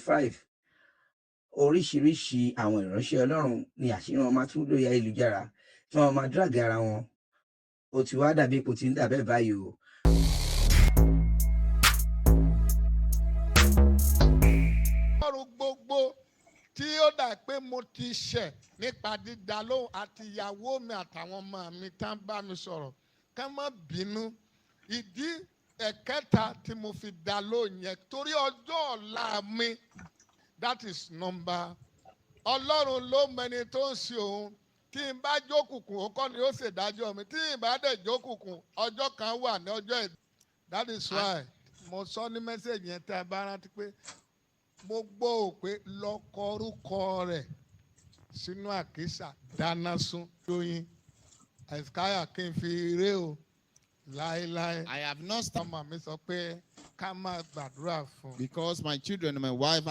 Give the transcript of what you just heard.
Five, oríṣiríṣi àwọn ìránṣẹ́ Ọlọ́run ni àṣírí wọn máa tún lórí ayélujára tí wọ́n máa drag ara wọn. Ó ti wá dàbí ipò tí ń dà bẹ́ẹ̀ báyìí o. Ọlọ́run gbogbo tí ó dà pé mo ti ṣẹ̀ nípa dídá lóhùn àti ìyàwó mi àtàwọn ọmọ mi tá ń bá mi sọ̀rọ̀, ká má bínú. Ìdí ẹ̀kẹta tí mo fi dá lóhùn yẹn, torí ọjọ́ ọ̀la mi, that is number. Ọlọ́run ló mẹni tó ń ṣe òun. Tí n bá jókùnkùn, ó kọ́ ni ó ṣèdájọ́ mi. Tí n bá dẹ̀ jókùnkùn, ọjọ́ kan wà ní ọjọ́ ẹ̀. That is why mo sọ ní message yẹn, tá a bá rántí pé mo gbọ́ ò pé lọ kọ orúkọ rẹ̀ sínú àkísà, dáná sun lóyin àìsíkáyà kí n fi eré o láéláé. I have not stopped Ọmọ mi sọ pé ká máa gbàdúrà fún un. because my children and my wife